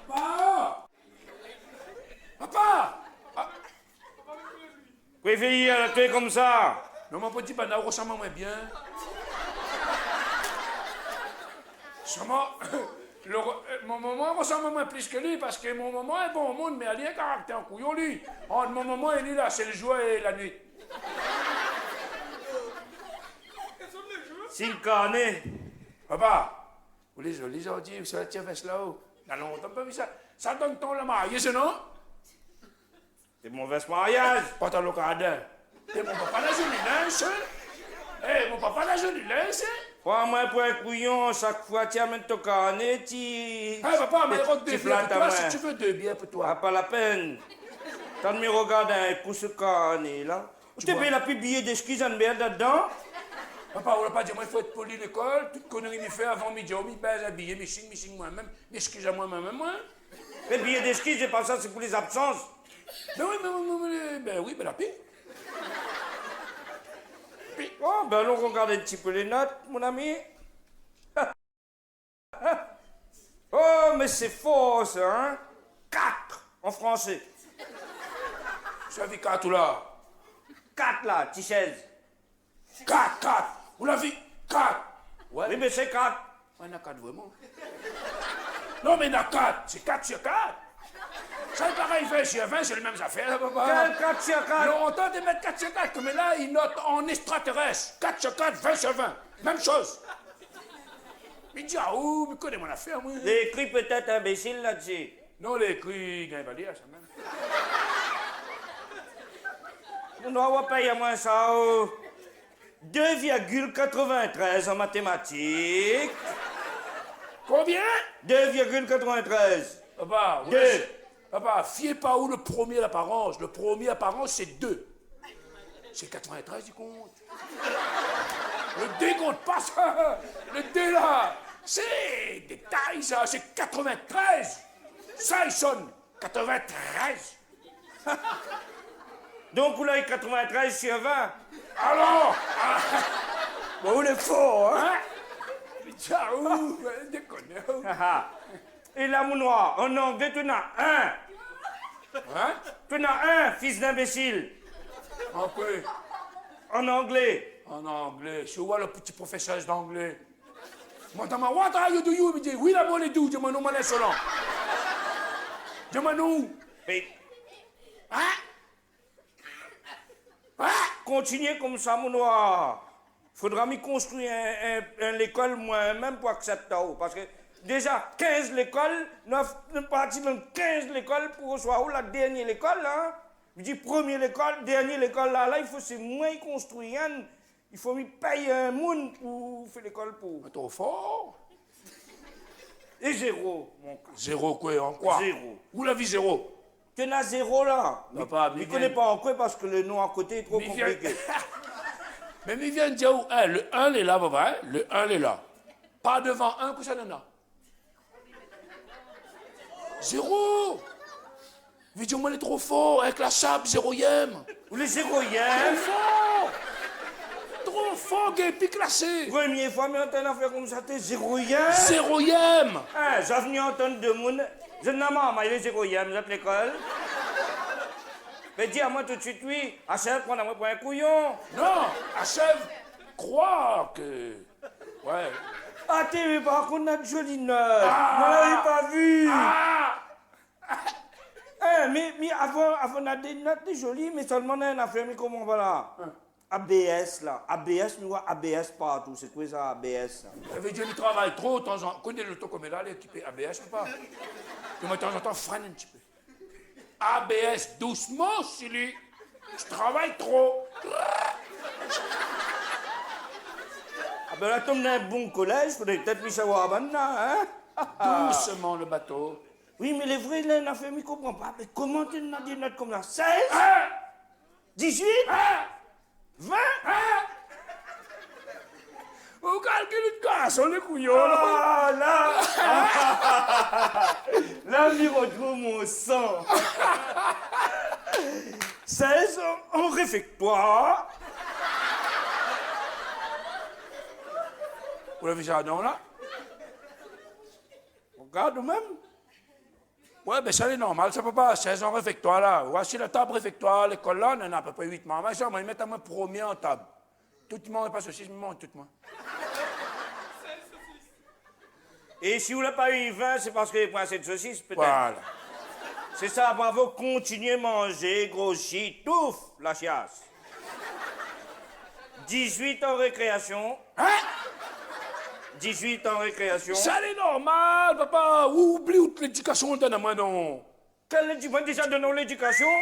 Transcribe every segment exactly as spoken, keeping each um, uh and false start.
Papa ! Papa ! Ah. Koué i fé la tèt konmsa ? Non, mon pti bana, ou rosanm amoin bien. Solman, le re-, euh, mon momon i rosanm amoin plis ke li, parske mon momon lé bon moun, mé li na in karaktèr kouyon, li. Ant mon momon é li la, sé le jour é la nuit. Sign karné. Papa, ou lé zoli zordi, ou sa ti vès la, oh. Na lontan pa vi sa. Sa donn ton la marié, sa, non ? Sé mon vès mariaz. Pantalon kardin. É mon papa la zoli linz, hein ? Eh, mon papa la zoli linz, hein ? Pran amoin pou in kouyon, shak foi ti amenn ton karné, ti... Eh, papa, ti, mé rod ti dé bièr pou toi, si tu veux deux bières pour toi. Ah, pa la pèn. Tann mi rogard in kou se karné la. Ou té pé la pi biyé d'éskiz, in mèrd ladan. Papa, ou la pa di amoin i fo èt poli lékol, tout konri mi fé avan midi, mi bèz in biyé, mi sign, mi sign moin mèm, mi éskiz amoin mèm, moin. Mé biyé d'éskiz, sé pa sa, sé pou lé zabsans. Ben oui, ben oui, ben oui, ben la pi. Pi. Oh, ben, alon rogard in ti pé lé not, mon ami. Oh, mé sé for sa, hein ? Quatre, an fransé. Sa vi kat ou la ? Kat la, ti shèz. Kat, kat. Ou la vi kat. Ouais. Oui, mé sé kat. Ouais, na kat vréman. Non, mé na kat, sé kat sir kat. Sa lé parèy, vin sir vin, sé le mèm zafèr, papa. Kèl kat sir kat ? Lontan té mèt kat sir kat, mé la i not an éstratèrès. Kat sir kat, vin sir vin. Mèm shoz. Mi di aou, mi koné mon afèr, moin. Lé ékri pétèt inbésil la dsi. Non, lé ékri, gingn pa lir sa mèm. Mon noir, ou va pèy amoin sa, oh. Deux virgule quatre-vingt-treize an matématik. Konbien ? Deux virgule quatre-vingt-treize. Papa, ou... Deux. Papa, fié pa ou le promié laparans. Le promié laparans, sé deux. Sé quatre-vingt-treize i kont. Le deux i kont pa sa. Le deux la, sé détay sa, sé quatre-vingt-treize. Sa i sonn. Quatre-vingt-treize. Donk ou la u quatre-vingt-treize sir vin. Alor, ah. Bon, ou lé for, hein ? Hein ? Mé tcha, ou, dékone, ou. Ah, ah. É la, mon noir, an anglé, ou na in. Hein ? Ou na in, fis d'inbésil. An koué ? An anglé. An anglé. Si ou voi le pti profésèr d'anglé. Mon tama, "What are you, do you?" Mi di, "Oui, la, mon lé dou." Di amoin non, mon insolan. Di amoin non. Mé... Hein ? Hein ? Kontinié konmsa, mon noir. Fodra mi konstrui in, in, in lékol moin mèm pou aksèpt aou. Parske déza, kinz lékol, nou la, nou la parti dan kinz lékol pou resevoir ou, la dèrnié lékol la. Mi di promié lékol, dèrnié lékol la, la, i fo sé moin i konstrui inn. I fo mi pèy in moun pou fé lékol pou ou. Mé tro for. É zéro, mon gars. Zéro koué, an koi ? Zéro. Ou la vi zéro ? Ou na zéro la. Papa, mi, mi koné pa an koué parske le non a koté lé tro konpliké. Mé mi vien di aou, hein, le un lé la, papa, hein, le un lé la. Par dovan un, kosa néna ? Zéro. Vé dir, moin lé tro for, inklasab, zéroyèm. Ou lé zéroyèm ? Tro for. Tro for, gingn pi klasé. Promié foi mi antann in afèr konmsa, té zéroyèm ? Zéroyèm. Hein, zot la vni antann demoun, zot na marmay lé zéroyèm, zot lékol. Mé di amoin tout suit, oui, H L pran amoin pou in kouyon. Non, H L kroi ke Ouais. Ah, té, mé par kont, na de zoli not. Ah. Moin lavé pa vi. Ah. Eh, mé, mé avan, avan na de not de zoli, mé solman na in afèr mi konpran pa la. Hein. A B S la. A B S, mi voi A B S partou. Sé koué sa, A B S la ? Sa vé dir li travay tro, tanzantan, koné loto koméla, lé ékipé A B S ou pa ? Ke moin, tanzantan, frène in ti pé. A B S, dousman, Sili. Ou travay tro. Ah ben la, tonm dan in bon kolèz, fodré pétèt mi savoir banna, hein ? Dousman le bato. Oui, mé lé vré, la, in afèr mi konpran pa. Mé koman ou na de not konmsa ? Sèz ? Hein ? Dizuit ? Hein ? Vin ? Hein ? Ou kalkil out garson, lé kouyon. Ah, la. La, mi retrouv mon san. Sèz an, an réfèktoir. Ou la vi sa, non, la ? Gard ou mèm. Ouais, ben sa lé normal sa, papa. Sèz an réfèktoir la. Osi la tab réfèktoir lékol la, néna apepré uit marmay sa. Moin i mèt amoin promié an tab. Tout i manz pa sosis, mi manz tout moin. É si ou la pa u vin, sé parske ou la pa asé sosis, pétèt. Voilà. Sé sa, bravo, kontinié manzé, grosi, touf, la sias. Dizuit an rékréasion. Hein ? Dizuit an rékréasion. Sa lé normal, papa. Ou oubli out lédikasion ou donn amoin, non ? Kèl lédi-, moin déza donn aou lédikasion ?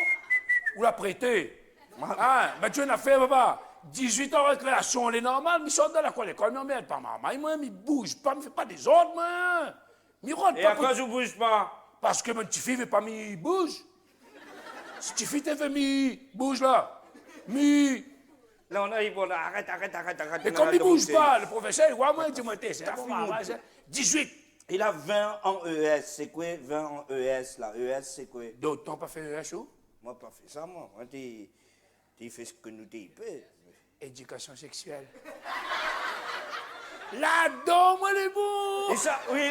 Ou la prété. Ah, ben ti na fé, papa. Dizuit an rékréasion, lé normal, mi sort dan la kour lékol, mi anmèrd pa marmay, moin, mi bouz pa, mi fé pa dézord, moin. Mi rod pa. É akoz ou bouz pa ? Parske mon tifi i vé pa mi bouz. Si tifi té vé mi bouz la, mi... Non, non, i fo, arèt, arèt, arèt, arèt. É kom mi bouz pa, lo profésèr i voi amoin, i di amoin, té, sé ta fine, marmay, sé dizuit. É la vin an E S, sé koué vin an E S la ? E S sé koué ? Dotan pa fé E S ou ? Moin pa fé sa, moin. Moin té, té fé sak nou té i pé. Édikasion séksièl. Ladan moin lé bon. É sa, oui.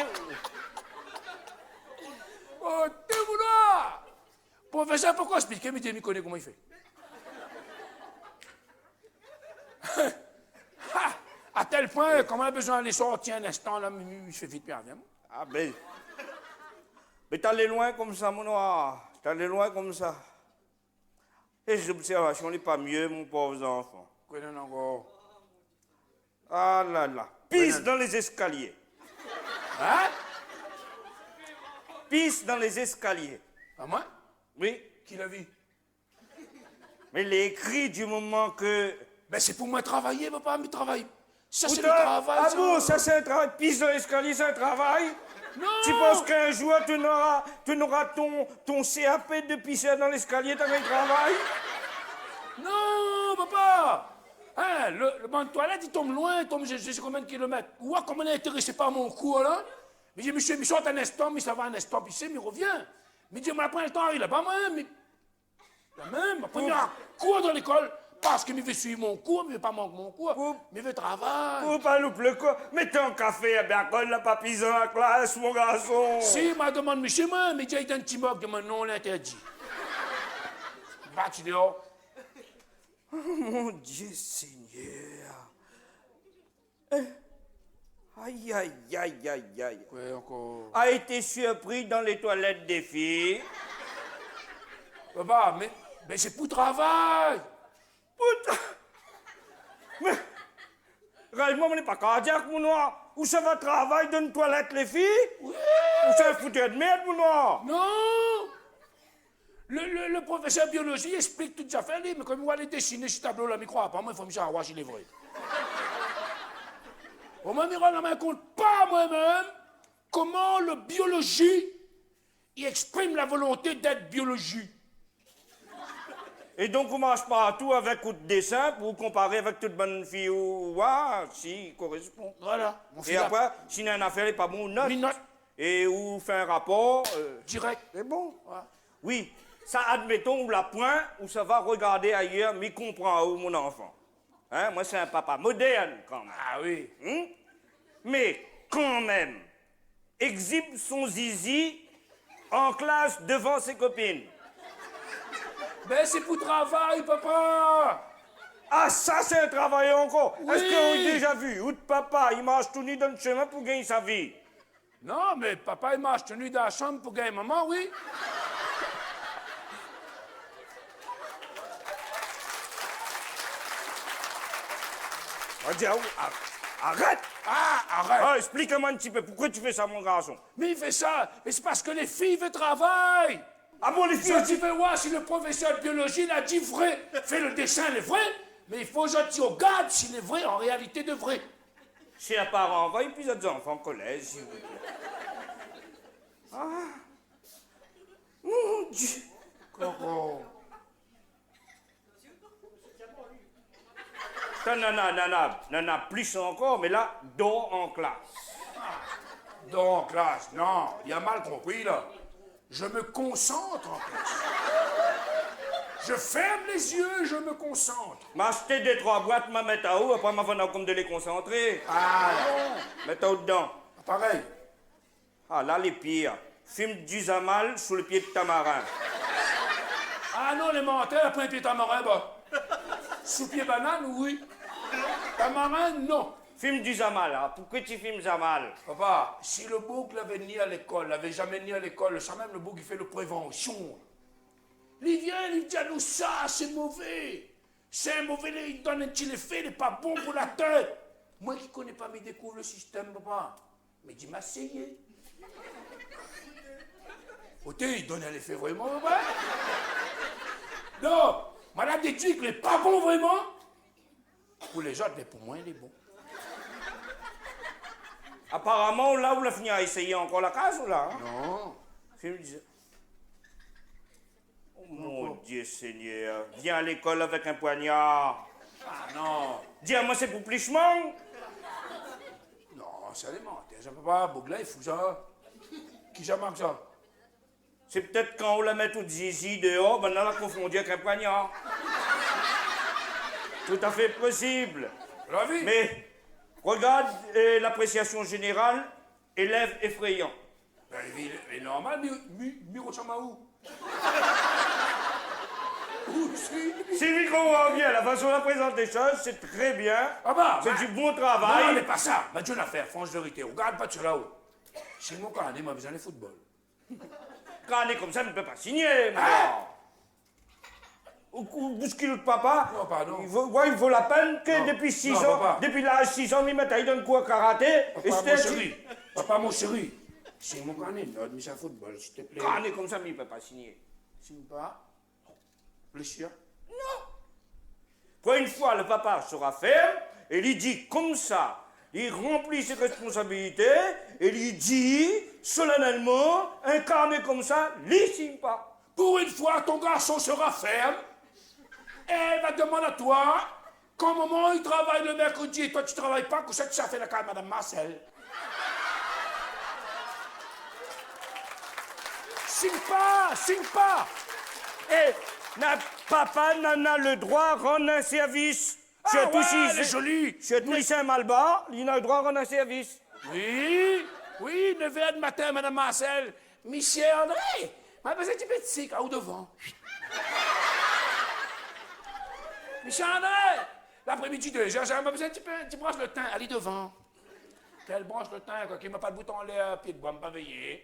Oh, té mouna. Profésèr, poukoué èspliké, mi di, mi koné koman i fé. Ha ! A tèl poin, kan moin la bezoin alé sorti in instan la, mi, mi fé vit, mi arvien. Ah ben. Mé t'es allé loin comme ça, mon noir. T'es allé loin comme ça. É zobsèrvasion lé pa myé, mon pov zanfan. Koué néna ankor ? Ah la la. Pisse dans les escaliers. Hein ? Pisse dans les escaliers. Ah, moin ? Oui. Ki la vi ? Mé lé ékri du moment que... Ben, sé pou moin travay, papa, mi travay. Sa sé lo travay, sa. Ah bon, sa sé in travay. Pisse dans l'escalier, sé in travay ? Non. Tu penses qu'un jour tu n'auras, tu n'auras ton, ton C A P de pisseur dans l'escalier, t'as un travail ? Non, papa. Hein, lo, lo bann toilèt i tonm loin, i tonm je, je sais combien de kilomètres. Ou oi koman lé intérésé par mon kour la ? Mi di, mésyé, mi sort in instan, mi sava in instan pisé, mi rovien. Mi di, moin la pran lo tan ariv laba, moin, mi La mèm, apré, mi kour dan lékol, parske mi vé suiv mon kour, mi vé pa mank mon kour, mi vé travay. Pou pa loup lo kour. Mé tan ka fé, ébin, akoz la pa pis dan la klas, mon garson ? Si, ma domann mésyé, moin, mi di, i done ti mok, di amoin non, lé intèrdi. Bat déor. Oh, mon Dieu Seigneur. Eh. Aïe, aïe, aïe, aïe, aïe. Koué ankor ? A été surpris dans les toilettes des filles. Papa, mé, mé sé pou travay. Pou tra-, mé, réèlman, mi lé pa kardiak, mon noir. Ou sava travay dan in toilèt lé fi ? Oui. Ou sé in foutèr de mèrd, mon noir. Non. Le, le, le profésèr biolozi i ésplik tout zafèr, li, mé kom mi oi lé désiné si tablo la, mi kroi pa, moin, i fo mi sa oir si lé vré. Bon, moin, mi rann la min kont pa moin mèm koman le biolozi i éksprim la volonté d'èt biolozi. É donk, ou marsh partou avèk out désin pou konparé avèk tout bann fi ou, ou oir si i korèspon. Voilà, mon fi la. É apré, si néna in afèr lé pa bon, ou not. Mi not. É ou fé in rapor, euh, dirèk. Sé bon. Ouais. Oui, sa, admeton, ou la poin, ou sava rogardé ayèr, mi konpran aou, mon zanfan. Hein, moin sé in papa modèrn, kanmèm. Ah oui. Hmm ? Mé kanmèm, exhibe son zizi en classe devant ses copines. Bin, sé pou travay, papa. Ah, sa, sé in travay ankor. Oui. Èske ou la déza vi out papa i marsh tou ni dan shemin pou gingn sa vi ? Non, mé papa i marsh tou ni dan la shanm pou gingn momon, oui. Mon Dieu, ar-, arèt ! Ah, arèt ! Ah, ésplik amoin in ti pé, poukoué ou fé sa, mon garson ? Mé mi fé sa, mé sé parske lé fi i vé travay. Ah bon, lé fi osi ? Zot i vé oir si le profésèr de biolozi la di vré, fé le désin lé vré, mé i fo zot i rogard si lé vré an réalité de vré. Si in paran, anvoy pi zot zanfan kolèz, si ou vé. Ah. Mon Dieu. Koko. Sa, nana, nana, nana plis ankor, mé la, dor an klas. Dor an klas, non, li la mal konpri, la. Je me concentre en classe. Je ferme les yeux, je me concentre. Ma ashté dé troi boit, ma mèt aou, apré ma vann aou kom dé lé konsantré. Ah. Mèt aou dedan. Parèy. Ah, la lé pir. Fim di zamal sou le pié de tamarin. Ah non, lé mantèr, poin pié tamarin, ba. Sou pié banane, oui. Tamarin, non. Fim di zamal, ah. Poukosa ti fim zamal ? Papa, si le boug lavé ni a lékol, lavé zamé ni a lékol, sa mèm le boug i fé le prévansion. Li vien, li di anou sa, sé mové. Sé mové, li donn in ti léfé, lé pa bon pou la tèt. Moin ki koné pa, mi dékouv le sistèm, papa. Mi di, ma séyé. Oté, li donn in léfé vréman, papa. Non, ma la dédui ke lé pa bon vréman. Pou lézot, mé pou moin, lé bon. Aparaman, la ou la fini a éséyé ankor la kaz, ou la, hein ? Non. Fim di Oh, mon Dié Ségnèr, vien a lékol avèk in poinyar. Ah non. Di amoin sé pou plis mang. Non, sa lé mantèr, sa papa, boug la lé fou, sa. Kisa mark sa ? Sé pétèt kan ou la mèt out zizi déor, banna la konfondi avèk in poinyar. Toutafé posib. La vi. Mé, rogard, euh, laprésiasion zénéral, élèv éfréyan. Bin, li, li normal, mi, mi, mi rosanm aou ? Ou si. Si mi konpran bien, la fason la prézant lé shoz, sé trè bien. Ah ba, sé di bon travay. Non, mé pa sa. Mé di in afèr, fransh vérité. Rogard pa sou la-o. Si mon karné, moin la bezoin de football. Karné konmsa, mi pé pa signé, moin. Hein ? Ou, ou bouskil papa. Non, pardon. I vo, ouais, i vo la pèn ke... Non, dopi sis an, papa. Dopi laz sis an, mi mèt ali dan kour karaté. Papa, mon shéri. Papa, mon shéri. Si mon karné, non, mi sa football, s'il te plaît. Karné konmsa, mi pé pa signé. Sign pa. Plézir. Non. Pou in foi, le papa sera ferme é li di konmsa, li ranpli sé responsabilité é li di solanèlman, in karné konmsa, li sign pa. Pour une fois, ton garçon sera ferme et va demander à toi, quand maman, il travaille le mercredi et toi, tu travailles pas, kosa ti sa fé la kaz Madame Marcel ? Sign pa, sign pa. É, na, papa nana le droi rann in sèrvis. Ah ouais, lé zoli. Sirtou si sé in malbar, li na le droi rann in sèrvis. Oui, oui, nèv èr di matin, Madame Marcel. Monsieur André, ma bezoin in ti pé de sik, aou dovan. Monsieur André, lapré-midi, dé zèr, ma bezoin in ti pé, in ti bransh le tin, ali dovan. Kèl bransh le tin, koi, ki ma pa de bout anlèr, pié de boi, ma pa véyé.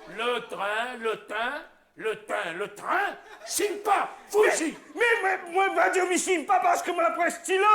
Le trin, le tin, le tin, le trin, sign pa, fouzi. Mé, mé, mé, moin va dir, mi sign pa parske moin la pran stilo.